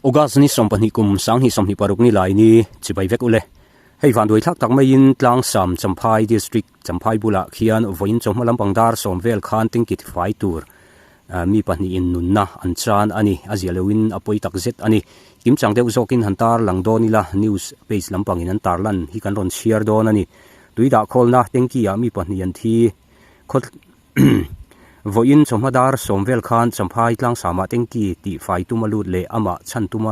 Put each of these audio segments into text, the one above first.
August ni 20 kum 2026 ni lai ni chibai vek ule. Hei vanduai thlak tak maiin Tlangsam Champhai District Champhai bulah khian vawiin chawhma lampang dar sawm vel khan tingkit fai tur mi pahnihin nunna an chan a ni. A zia loin a pawi tak zet a ni. Kimchang deuh zawkin han tar lang dawn ila news page lampangin an tar lan hi kan rawn chhiar dawn a ni. Tui dah khawlna tanky ah mi pahnih an thi khaw Vawiin chawhma dar sawm vel khan Champhai tlangsamah tanky tih fai tuma lut leh amah chhan tuma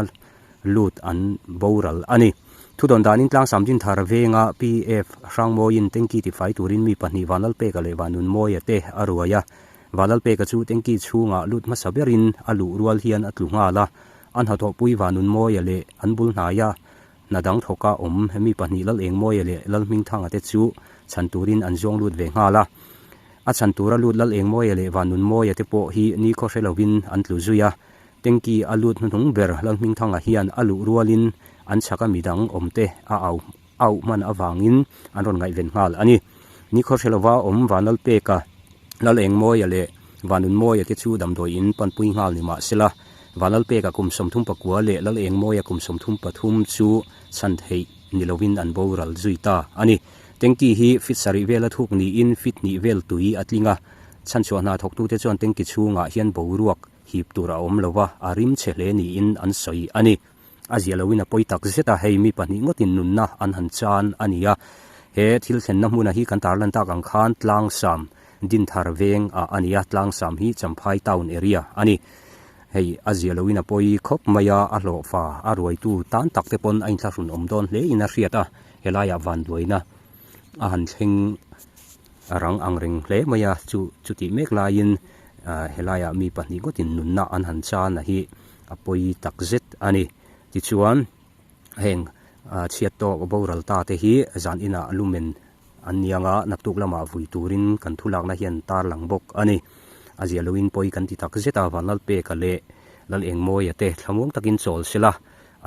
lut an boral a ni. Thudawn danin tlangsam Dinthar venga PF Hrangmawiin tanky ti fai turin mi pahnih Vanlalpeka leh Vanunmawia te a ruai a. Vanlalpeka chu tanky chhungah lut hmasa berin a luh rual hian a tlu nghal a. A hnathawhpui Vanunmawia leh an bul hnaia Hna dang thawka awm mi pahnih Lal Engmawia leh Lal Hmingthanga te chu chhan turin an zawng lut ve nghal a. A chhan tura lut Lal Engmawia leh Vanunmawia te pawh hi nikhaw hre lovin an tlu zui a. Tanky a lut hnuhnung ber Lal Hmingthanga hian a luh rualin an chhaka midang awm te a au auh hman avangin an rawn ngaihven nghal a ni. Nikhaw hre lova awm Vanlalpeka, Lal Engmawia leh Vanunmawia te chu damdawi in panpui nghal ni mah sela, Vanlalpeka kum 34 leh Lal Engmawia kum 33 chu chhan theih ni lovin an boral zui ta a ni. Tanky hi feet sarih vela thuk niin feet hnih vel tui a tling a, chhanchhuah hna thawktute chuan tanky chhungah hian boruak hip tur a awm lova, a rim chhe hle niin an sawi a ni. A ziah loin a pawi tak zet a, hei mi pahnih ngawtin nunna an han chan a ni a. He thil thlenna hmuna hi kan tarlan tak ang khan Tlangsam Dinthar veng ah a ni a, Tlangsam hi Champhai town area a ni. Hei a ziah loin a pawi khawp mai a, a hlawhfa a ruaitu tan tak te pawn a inthlahrun awm dawn hle in a hriat a, helaiah vanduaina a han thleng rang ang reng hle mai a, chu chutih mek laiin helaiah mi pahnih ngawtin nunna an han chan a hi. A pawi tak zet a ni. Tichuan, heng chhiat tawk boral ta te hi zan inah lumen an ni anga naktuk lamah vui turin kan thulakna hian tarlang bawk a ni. A zia loin pawi kan ti tak zet a, Vanlalpeka leh Lalengmawia te thlamuang takin chawl sela,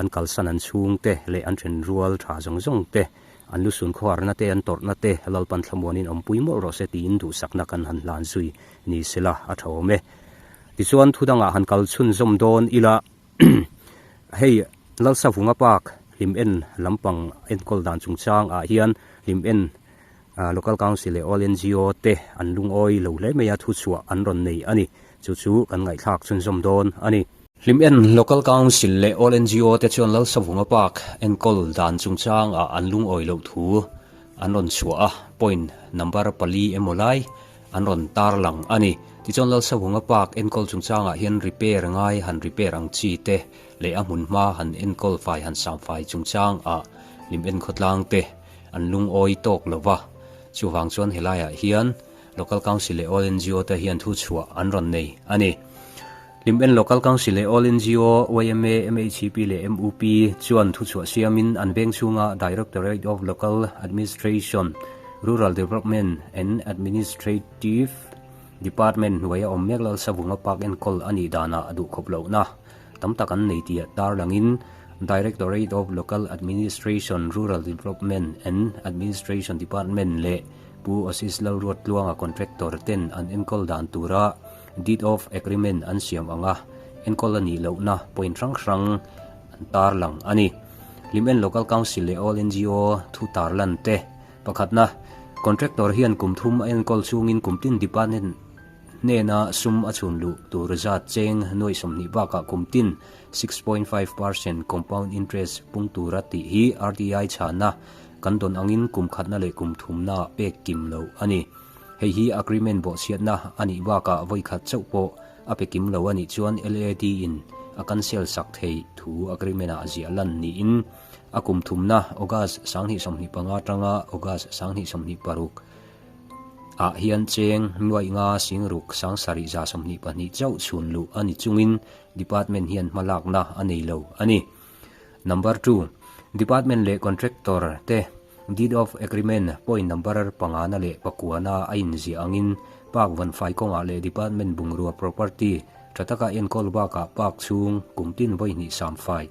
an kalsan an chhungte leh an thenrual tha zawng zawng te, an lusun khawharna te, an tawrhna te Lalpan thlamuanin awmpui mawlh rawh se tiin duhsakna kan han hlan zui ni sela a tha awm e. Tichuan thu dangah han kal chhunzawm dawn ila, hei Lalsavunga Park hlim en lampang enkawl dan chungchang ah hian hlim en Local Council leh All NGO te an lungawi lo hle mai a, thuchhuah an rawn nei a ni. Chu chu kan ngaihthlak chhunzawm dawn a ni. Hlim en Local Council leh All NGO te chuan Lalsavunga Park enkawl dan chungchang ah an lungawi loh thu an rawn chhuah a, point number pali emaw lai an rawn tarlang a ni. Tichuan Lalsavunga Park enkawl chungchangah hian repair ngai han repair ang chi te leh a hmun hma han enkawl fai han sam fai chungchangah lim enkhawtlang te an lungawi tawk lo va. Chuvang chuan helaiah hian Local Council leh All NGO te hian thu chhuah an rawn nei a ni. Lim en Local Council leh All NGO, yma, MHCP leh MUP chuan thu chhuah siamin an veng chhunga Directorate of Local Administration, Rural Development and Administrative Department hnuaia awm mek Lalsavunga Park enkawl a nih danah duhkhawp lohna tam tak an nei tih tarlangin Directorate of Local Administration, Rural Development and Administration Department leh Pu Osis Lalruattluanga contractor ten an enkawl dan tura Deed of Agreement an siam ang a, enkawl a nih lohna point hrang hrang an tarlang a ni. Hlimen Local Council leh All NGO thu tarlan te pakhatna, Contractor hian kum thum a enkawl chungin kum tin department hnena sum a chhun luh tur zat cheng nuaih 20 bakah kum tin 6.5% compound interest pung tura tih hi RTI chhana kan dawn angin kum khatna leh kum thumna pek kim loh a ni. Hei hi agreement bawhchhiatna a nih bakah vawi khat chauh pawh a pe kim lo a nih chuan LAD in a cancel sak theih thu agreement ah ziah lan niin a kum thumna August 2025 atanga August 2026 ah hian cheng nuaih nga singruk sangsarih za 22 chauh chhun luh a ni chungin department hian hmalakna a nei lo a ni. Number two, Department leh Contractor te Deed of Agreement point number pangana leh pakuana a inziah angin Park Vanfai kawngah leh Department bungrua property tha taka enkawl bakah Park chhung kum tin vawi hnih samfai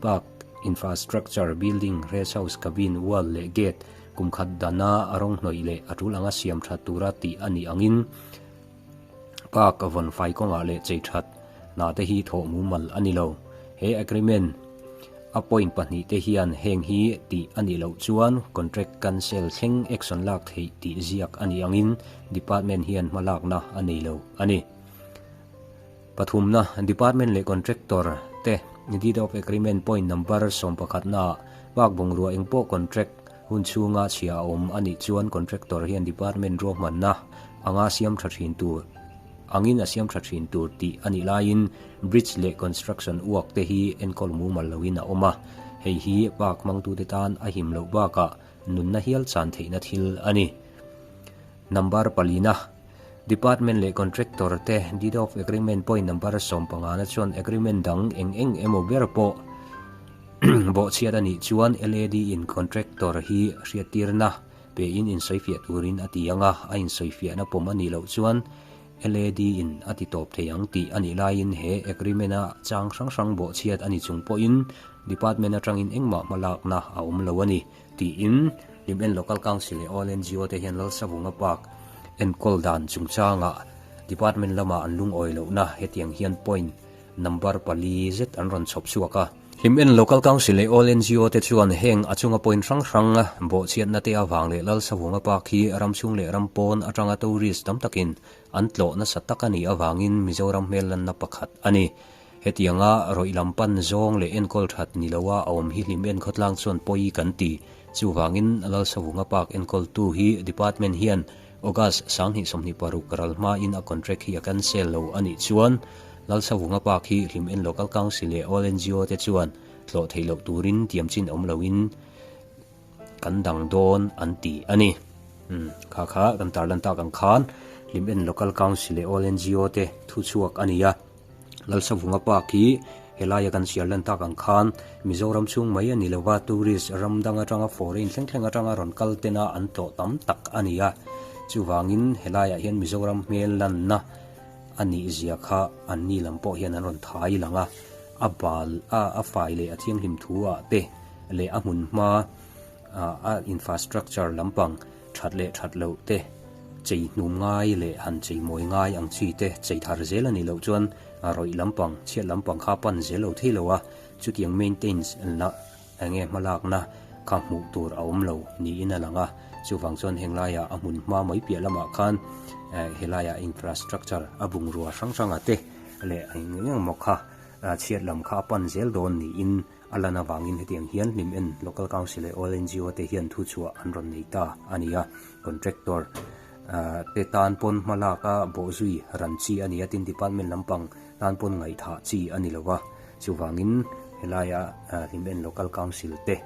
Park Infrastructure Building Rest House Cabin Wall leh Gate kum khat dana a rawng hnawih leh a tul anga siam that tura tih a nih angin Park Vanfai kawngah leh chei that hna te hi thawh mumal a ni lo. He agreement a point pahnihte hian heng hi tih a nih loh chuan contract cancel thleng action lak theih tih ziak a nih angin department hian hmalakna a nei lo a ni. Pathumna, Department leh Contractor te Deed of Agreement point number sawmpakhatnaah bak bungrua engpawh contract hun chhunga chhia a awm a nih chuan Contractor hian Department ruahmanna anga siam tha thin tur angin a siam tha thin tur tih a nih laiin Bridge leh Construction work te hi enkawl mumal loin a awm a, hei hi park hmangtute tan a him loh bakah nunna hial chan theihna thil a ni. Number palina. Department leh Contractor te Deed of Agreement point number sawmpangana chuan agreement dang eng eng emaw ber pawh bawhchhiat a nih chuan LAD in Contractor hi hriattirna pein insawifiah turin a ti ang a, a insawifiahna pawm a nih loh chuan LAD in a ti tawp thei ang tih a nih laiin he agreement a chang hrang hrang bawhchhiat a ni chung pawhin Department atangin engmah hmalakna a awm lo a ni. Tiin Lim'en Local Council leh All NGO te hian Lalsavunga Park enkawl dan chungchangah Department lama an lungawi lohna hetiang hian point number pali zet an rawn chhawp chhuak a. Lim'en Local Council leh All NGO te chuan heng a chunga point hrang hrang bawhchhiatna te avang leh Lalsavunga Park hi ram chhung leh ram pawn atanga tourist tam takin an tlawh nasa tak a nih avangin Mizoram hmel lanna pakhat a ni. Hetianga rawih lam pan zawng leh enkawl that ni loa a awm hi hlim en khawtlang chuan pawi kan ti. Chuvangin Lalsavunga Park enkawltu hi Department hian August 2026 ral hmain a contract hi a cancel lo a nih chuan Lalsavunga Park hi hlim en Local Council leh All NGO te chuan tlawh theih loh turin tiamchin awm loin kan dang dawn an ti a ni. Umm kha kha kan tarlan tak ang khan hlim en Local Council leh All NGO te thuchhuak a ni a. Lalsavunga Park hi helaia kan chhiar lan tak ang khan Mizoram chhung mai a ni lova, tourist ram dang atanga foreign thleng thleng atanga rawn kal tena an tlawh tam tak a ni a. Chuvangin helaiah hian Mizoram hmel lanna a nih zia kha an ni lam pawh hian an rawn thai lang a, a bal a a fai leh a thianghlim thu ah te leh a hmun hma a infrastructure lampang That leh that loh te, chei hnum ngai leh han chei mawi ngai ang chi te chei thar zel a nih loh chuan rawih lampang, chhiat lampang kha pan zel lo thei lo a, chutiang maintains la enge hmalakna kha hmuh tur a awm lo niin a lang a, chuvang chuan heng laiah a hmun hma mai piah lamah khan helaiah infrastructure a bungrua hrang hranga te leh eng eng emaw kha chhiat lam kha a pan zel dawn niin A lan avangin hetiang hian hlim en Local Council leh All NGO te hian thuchhuah an rawn nei ta a ni a, Contractor te tan pawn hmalak a bawhzui ran chi a ni a, tin Department lampang tan pawn ngaihthah chi a ni lo va, chuvangin helaia hlim en Local Council te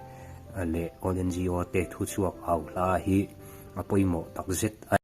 leh All NGO te thuchhuak au hla hi a pawimawh takzet a ni.